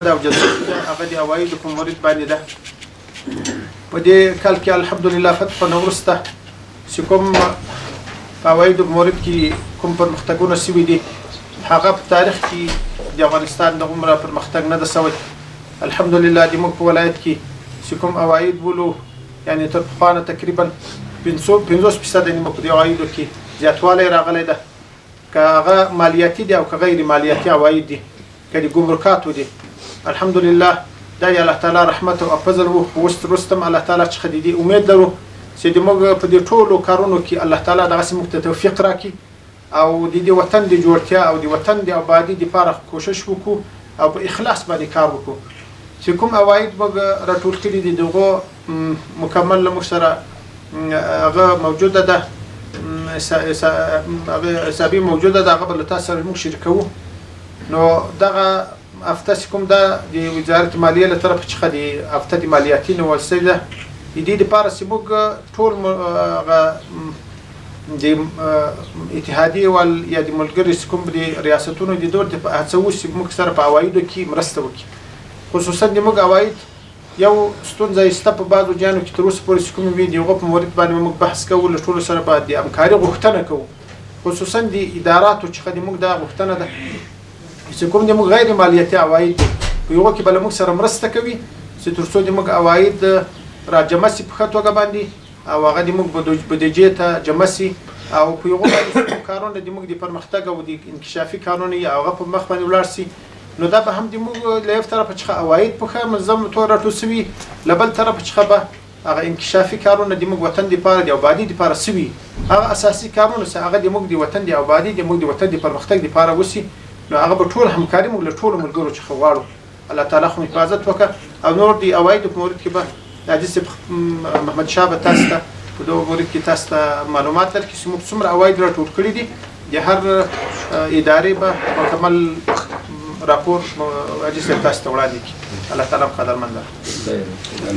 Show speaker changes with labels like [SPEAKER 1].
[SPEAKER 1] ده او جلسه چې ده هغه د عوایدو په مورد باندې ده. په دې کال کې الحمدلله فتح نه وروسته چې کوم په عوایدو په مورد کې کوم پرمختګونه شوي دي، هغه په تاریخ کې د افغانستان دغومره پرمختګ نه ده شوی. الحمدلله د موږ په ولایت کې چې کوم عواید ولو، یعنې تر پخوا نه تقریبا 50% نیمه په دې عوایدو کې زیاتوالی راغلی ده. که هغه مالیاتي دي او که غیر مالیاتي عواید دي، که د ګمرکاتو دي، الحمدلله دا د الله تعالی رحمت او فضل وو. خو اوس وروسته هم الله تعالی څخه د دې امید لرو چې د موږ په دې ټولو کارونو کې الله تعالی دغسې موږ ته توفیق راکړي او د دې وطن د جوړتیا او د وطن د آبادي دپاره کوشش وکړو او په اخلاص باندې کار وکړو. چې کوم عواید موږ راټول کړي دي، دغو مکمل له موږ سره هغه موجوده ده، هغه حسابي موجوده ده، هغه به له تاسو سره موږ شریکوو. نو دغه هفته چې کوم ده د وزارت مالیې له طرفه څخه د هفته د مالیاتي نیول شوې ده، د دې دپاره چې موږ ټول هغه د اتحادیې وال یا د ملګري چې کوم د ریاستونو د دور د هڅوو چې موږ سره په عوایدو کې مرسته وکړي. خصوصا د موږ عواید یو ستونزه یې شته په بعضو ځایونو کې تر اوسه پورې چې کومې وي، د هغو په مورد باندې موږ بحث کوو، له ټولو سره به د همکاري غوښتنه کوو. خصوصا د اداراتو څخه د موږ دا غوښتنه ده چې کوم د موږ غیر مالیاتي عواید دي، په هغو کې به له موږ سره مرسته کوي چې تر څو د موږ عواید راجمع شي په ښه توګه باندې او هغه د موږ بودیجې ته جمع شي او په هغو باندې چې کوم کارونه د موږ د پرمختګ او د انکشافي کارونه یې هغه په مخ باندې ولاړ شي. نو دا به هم د موږ له یو طرفه څخه عواید په ښه منظم توګه راټول شوي، له بل طرفه څخه به هغه انکشافي کارونه د موږ وطن دپاره د آبادي دپاره سوي، هغه اساسي کارونه چې هغه د موږ د وطن د آبادي، د موږ د وطن د پرمختګ دپاره وسي، نو هغه به ټول همکاري موږ له ټولو ملګرو څخه غواړو. الله تعالی خو حفاظت وکړه. او نور د عوایدو په مورد کې به حاجي صاحب محمد شاه به تاسو ته په دغه مورد کې تاسو ته معلومات درکړي چې موږ څومره عواید راټول کړي دي. د هر ادارې به مکمل راپور حاجي صاحب تاسو ته وړاندې کړي. الله تعالی مو قدرمن لره.